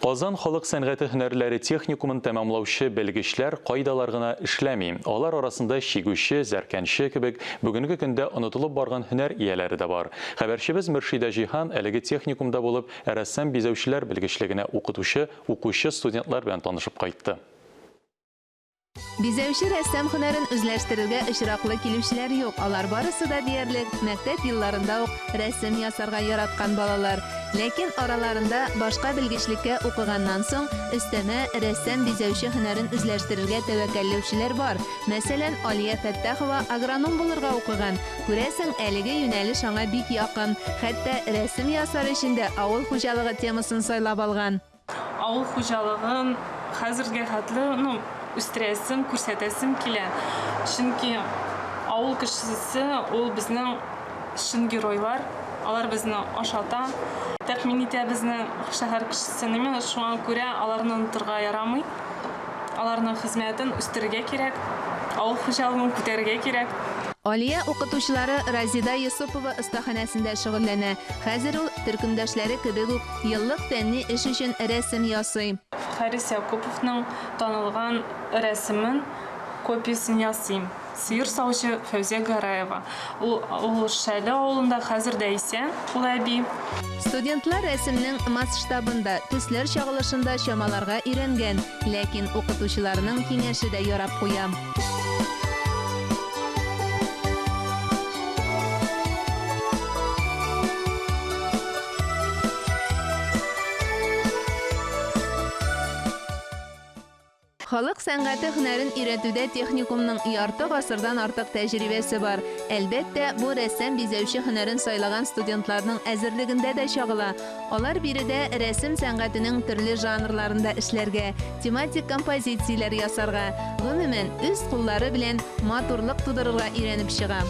Казан халык сәнгате һөнәрләре техникумын тәмамлаучы белгечләр кайдалар гына эшләми. Алар арасында чигүче, зәркәнче кебек бүгенге көндә онытылып барган һөнәр ияләре дә бар. Хәбәрчебез Мөршидә Җиһан әлеге техникумда булып, рәссам-бизәүчеләр белгечлегенә укытучы укучы студентлар белән танышып кайтты. Бизәүче рәссам һөнәрен үзләштерергә очраклы килүчеләр юк, алар барысы да диярлек мәктәп елларында ук рәсем ясарга яраткан балалар. Ләкин араларында башка белгечлеккә укыганнан соң өстәмә рәссам-бизәүче һөнәрен үзләштерергә тәвәккәлләүчеләр бар. Мәсәлән, Алия Фәттахова агроном булырга укыган. Күрәсең, әлеге юнәлеш аңа бик якын. Хәтта рәсем ясар өчен дә авыл хуҗалыгы темасын сайлап алган. Авыл хуҗалыгын хәзергә хәтле, ну, үстерәсем, күрсәтәсем килә. Чөнки авыл кешесе ул безнең чын геройлар. Алар безне ашата, тәэмин итә безне, шәһәр кешесен. Именно шуңа күрә аларны онытырга ярамый. Аларның хезмәтен үстерергә кирәк, авыл хуҗалыгын күтәрергә кирәк. Алия укытучылары Разида Йосыпова остаханәсендә шөгыльләнә. Хәзер ул, төркемдәшләре кебек үк, Еллык фәнни эш өчен рәсем ясый. Харис Якуповның танылган рәсемен копиясен ясыйм. Сыер саучы Фәүзия Гараева. Ул ул Шәле авылында хәзер дә исән, ул әби. Студентлар рәсемнең масштабын да, төсләр чагылышын да чамаларга өйрәнгән, ләкин укытучыларының киңәше дә ярап куя. Халык сәнгате һөнәрен өйрәтүдә техникумның ярты гасырдан артык тәҗрибәсе бар. Әлбәттә, бу рәссам-бизәүче һөнәрен сайлаган студентларның әзерлегендә дә чагыла. Алар биредә рәсем сәнгатенең төрле жанрларында эшләргә, тематик композицияләр ясарга, гомумән, үз куллары белән матурлык тудырырга өйрәнеп чыга.